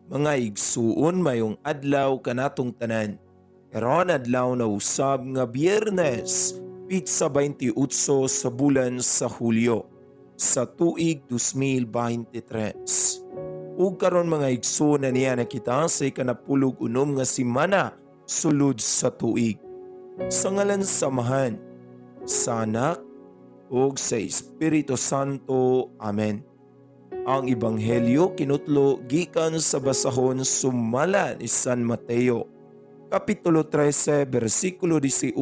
Mga igsuon, mayong adlaw kanatong tanan. Karon adlaw na usab nga Biyernes, pitsa 28 sa bulan sa Hulyo sa tuig 2023. Ug karon, mga igsuon, na niya na kita sa ikanapulog unom nga semana sulod sa tuig. Sa ngalan sa Amahan, sa Anak, ug sa Espiritu Santo. Amen. Ang Ebanghelyo kinutlo gikan sa basahon sumala ni San Mateo, Kapitulo 13, versikulo 18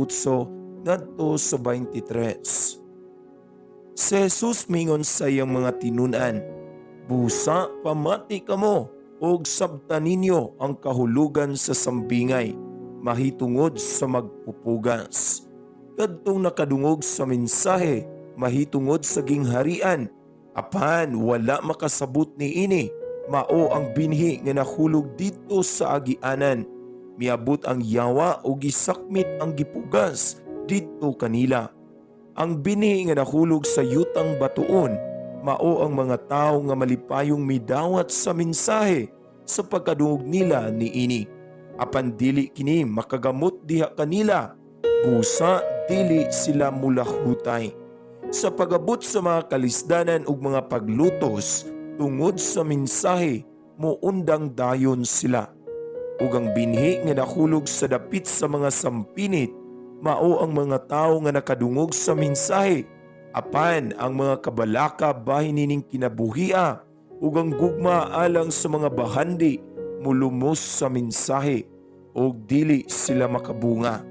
ngadto sa 23. Si Jesus mingon sa iyang mga tinun-an, "Busa pamati kamo ug sabta ninyo ang kahulugan sa sambingay mahitungod sa magpupugas. Kadtong nakadungog sa mensahe mahitungod sa gingharian apan wala makasabot niini, mao ang binhi nga nahulog didto sa agianan. Miabot ang yawa ug gisakmit ang gipugas didto kanila. Ang binhi nga nahulog sa yutang batuon, mao ang mga tawo nga malipayong midawat sa mensahe sa pagkadungog nila niini. Apan dili kini makagamot diha kanila, busa dili sila mulahutay. Sa pag-abot sa mga kalisdanan ug mga paglutos tungod sa mensahe, muundang dayon sila. Ug ang binhi nga nahulog sa dapit sa mga sampinit, mao ang mga tawo nga nakadungog sa mensahe apan ang mga kabalaka bahin nining kinabuhia ug ang gugma alang sa mga bahandi mulumos sa mensahe ug dili sila makabunga.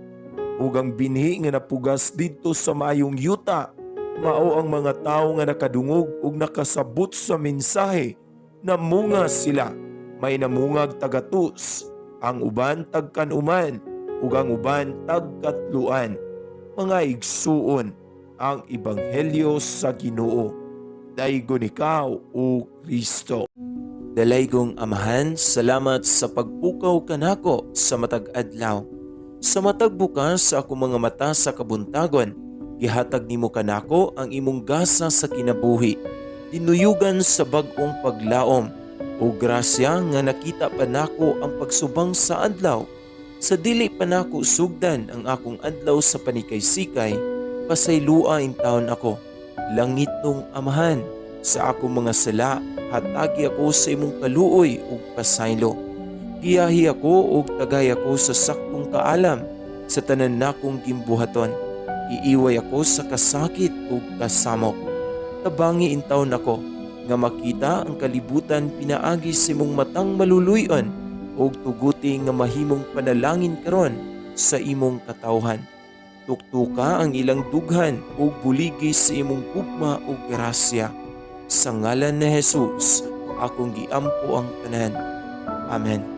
Ug ang binhi nga napugas didto sa maayong yuta, mao ang mga tawo nga nakadungog ug nakasabot sa mensahe. Namunga sila, may namungag tagatus, ang uban tagkanuman, ug ang uban tagkatluan." Mga igsuon, ang ebanghelyo sa Ginoo. Daygon ikaw, o Kristo. Dalaygong Amahan, salamat sa pagpukaw kanako sa matag adlaw. Sa matag bukas sa akong mga mata sa kabuntagon, gihatag nimo kanako ang imong gasa sa kinabuhi. Dinuyugan sa bag-ong paglaom o grasya nga nakita pa nako ang pagsubang sa adlaw. Sa dili pa nako sugdan ang akong adlaw sa panikay-sikay, pasaylua intawon ako. Langitnong Amahan, sa akong mga sala, hatagi ako sa imong kaluoy ug pasaylo. Giyahi ako ug tagay ako sa saktong kaalam sa tanan nakong gimbuhaton. Iiway ako sa kasakit ug kasamok. Tabangi intawon ako nga makita ang kalibutan pinaagi sa imong matang maluluy-on ug tuguti nga mahimong panalangin karon sa imong katawhan. Tuktuka ang ilang dughan ug buligi sa imong gugma ug grasya. Sa ngalan ni Jesus, akong giampo ang tanan. Amen.